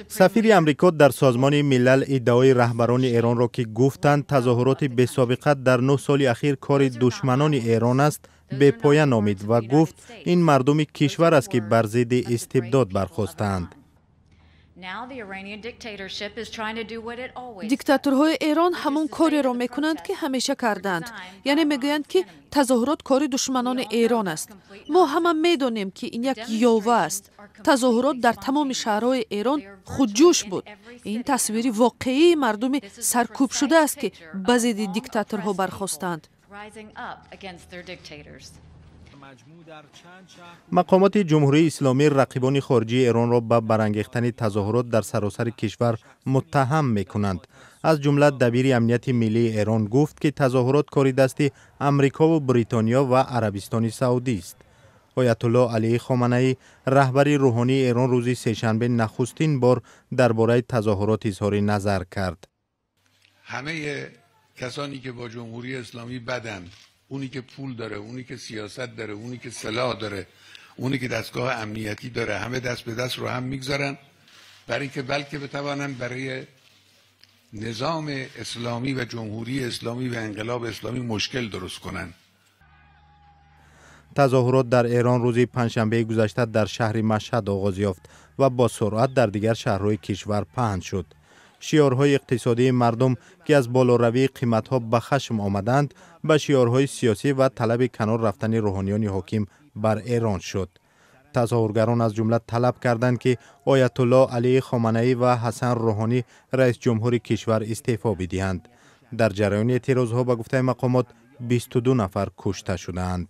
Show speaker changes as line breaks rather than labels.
Сафири Амрико дар Созмони Милал иддаои раҳбарони Эронро, ки гуфтанд тазоҳуроти бесобиқа дар 9 соли ахир кори душманони Эрон аст, бепоя номид ва гуфт, ин мардуми кишвар аст, ки бар зидди истибдод бархостаанд.
Диктаторҳои Эрон ҳамон кореро мекунанд, ки ҳамеша кардаанд, яъне мегӯянд, ки тазоҳурот кори душманони Эрон аст. Мо ҳама медонем, ки ин як ёва аст. Тазоҳурот дар тамоми шаҳрҳои Эрон худҷӯш буд. Ин тасвири воқеии мардуми саркӯбшуда аст, ки ба зидди диктаторҳо бархостаанд.
Мақомоти Ҷумҳурии Исломӣ рақибони хориҷии Эронро ба барангехтани тазоҳурот дар саросари кишвар муттаҳам мекунанд. Аз ҷумла дабири амнияти миллии Эрон гуфт, ки тазоҳурот кори дасти Амрикову Бритониё ва Арабистони Саудист. Оятулло Алии Хоманаӣ, раҳбари рӯҳонии Эрон, рӯзи сешанбе нахустин бор дар бораи тазоҳурот изҳори назар кард.
Ҳамаи касоне ки бо Ҷумҳурии Исломӣ баданд, اونی که پول داره، اونی که سیاست داره، اونی که سلاح داره، اونی که دستگاه امنیتی داره، همه دست به دست رو هم میگذارن برای اینکه بلکه بتوانن برای نظام اسلامی و جمهوری اسلامی و انقلاب اسلامی مشکل درست کنن.
тазоҳурот дар Эрон рӯзи панҷшанбеи гузашта дар шаҳри Машҳад оғоз ёфт ва бо суръат дар дигар шаҳрҳои кишвар паҳн шуд. Шиорҳои иқтисодии мардум, ки аз болоравии қиматҳо ба хашм омаданд, ба шиорҳои сиёсӣ ва талаби канор рафтани рӯҳониёни ҳоким бар Эрон шуд. Тазоҳургарон аз ҷумла талаб карданд, ки Оятулло Алии Хоманаӣ ва Ҳасан Рӯҳонӣ, раисҷумҳури кишвар, истеъфо бидиҳанд. Дар ҷараёни эътирозҳо, ба гуфтаи мақомот, 22 нафар кушта шудаанд.